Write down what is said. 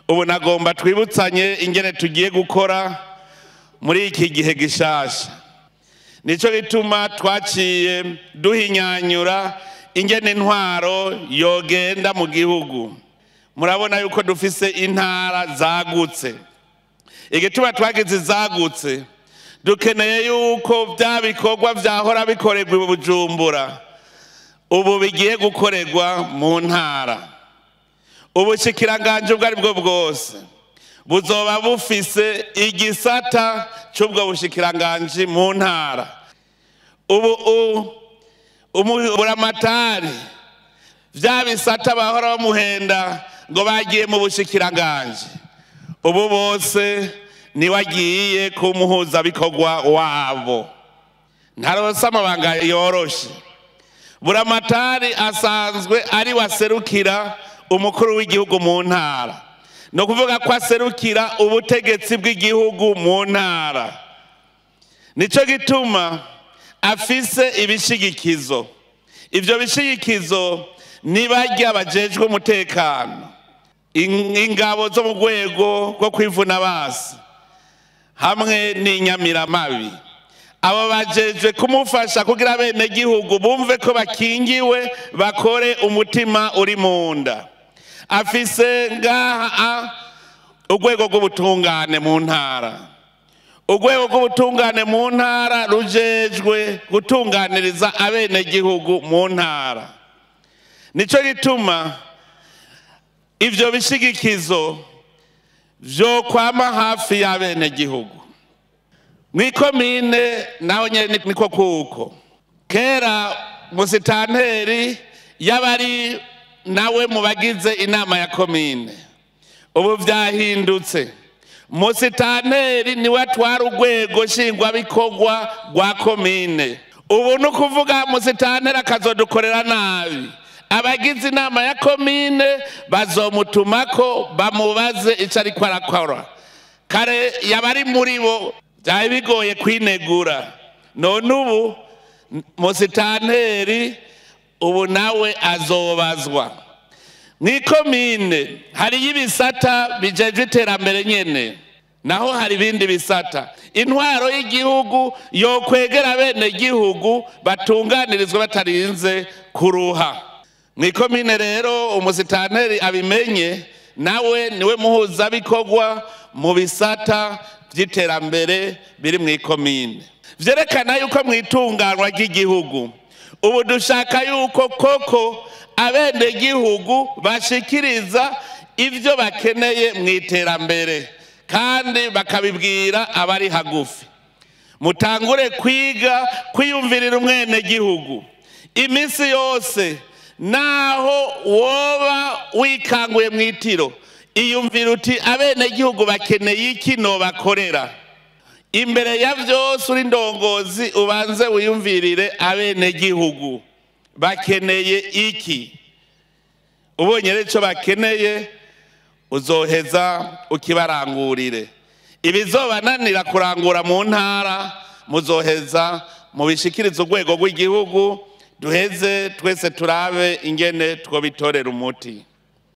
Ubu nagomba twibutsanye ingene tugiye gukora muri iki gihe gishasha. Nico gituma twaciye duhinyanyura ingene intwaro yogenda mu gihugu. Murabona yuko dufise intara zagutse. Igituma twagize zagutse, dukeneye yuko bya bikorwa vyahora bikorerwa i Bujumbura ubu bigiye gukorerwa mu ntara. Ubushikiranganje ubwo ari bwo bwose buzoba bufise igisata c'ubwo bushikiranganje mu ntara. Ubu umuramatari vya bisata bahora bamuhenda ngo bagiye mu bushikiranganje, ubu bose niwagiye kumuhuza bikorwa wabo. Ntaronse amabanga yoroshe. Buramatari asanzwe ari waserukira umukuru w'igihugu mu ntara, no kuvuga ko aserukira ubutegetsi bw'igihugu mu ntara. Nico gituma afise ibishigikizo. Ivyo bishigikizo nibarya bajejwe umutekano, ingabo zo mu rwego rwo kwivuna basi hamwe n'inyamiramabi. Abo bajejwe kumufasha kugira bene gihugu bumve ko bakingiwe, bakore umutima uri munda. Afise ngaha urwego rw'ubutungane mu ntara. Urwego rw'ubutungane mu ntara rujejwe gutunganiriza abene gihugu mu ntara. Nico gituma ivyo bishigikizo vyo kwama hafi y'abene gihugu. Mwikomine naho nyene niko kuko kera musitanteri yabari nawe mubagize inama ya komine, ubu vyahindutse. Musitanteri niwe atwara urwego nshingwabikorwa rwa komine. Ubu nukuvuga musitanteri akazodukorera nabi, abagize inama ya komine bazomutumako bamubaze ico ariko arakora. Kare yabari muri bo byari bigoye kwinegura, none ubu musitanteri ubu nawe azobazwa. Mwikomine hari ibisata bijejwe iterambere nyene, naho hari ibindi bisata. Intwaro y'igihugu yokwegera bene gihugu batunganirizwa batarinze kuruha. Mwikomine rero umusitanteri abimenye, nawe niwe muhuza bikorwa mu bisata vy'iterambere biri mwikomine. Vyerekana yuko mwitunganwa ry'igihugu ubu dushaka yuko koko abene gihugu bashikiriza ivyo bakeneye mwiterambere kandi bakabibwira abari hagufi. Mutangure kwiga kwiyumvirira umwene gihugu iminsi yose, naho woba wikanguye mwitiro, iyumvira uti abene gihugu bakeneye iki no bakorera. Imbere ya vyose uri ndongozi ubanze wiyumvirire abene gihugu bakeneye iki. Ubonye rero ico bakeneye uzoheza ukibarangurire. Ibizobananira kurangura mu ntara muzoheza mubishikirize urwego rw'igihugu, duheze twese turabe ingene twobitorera umuti.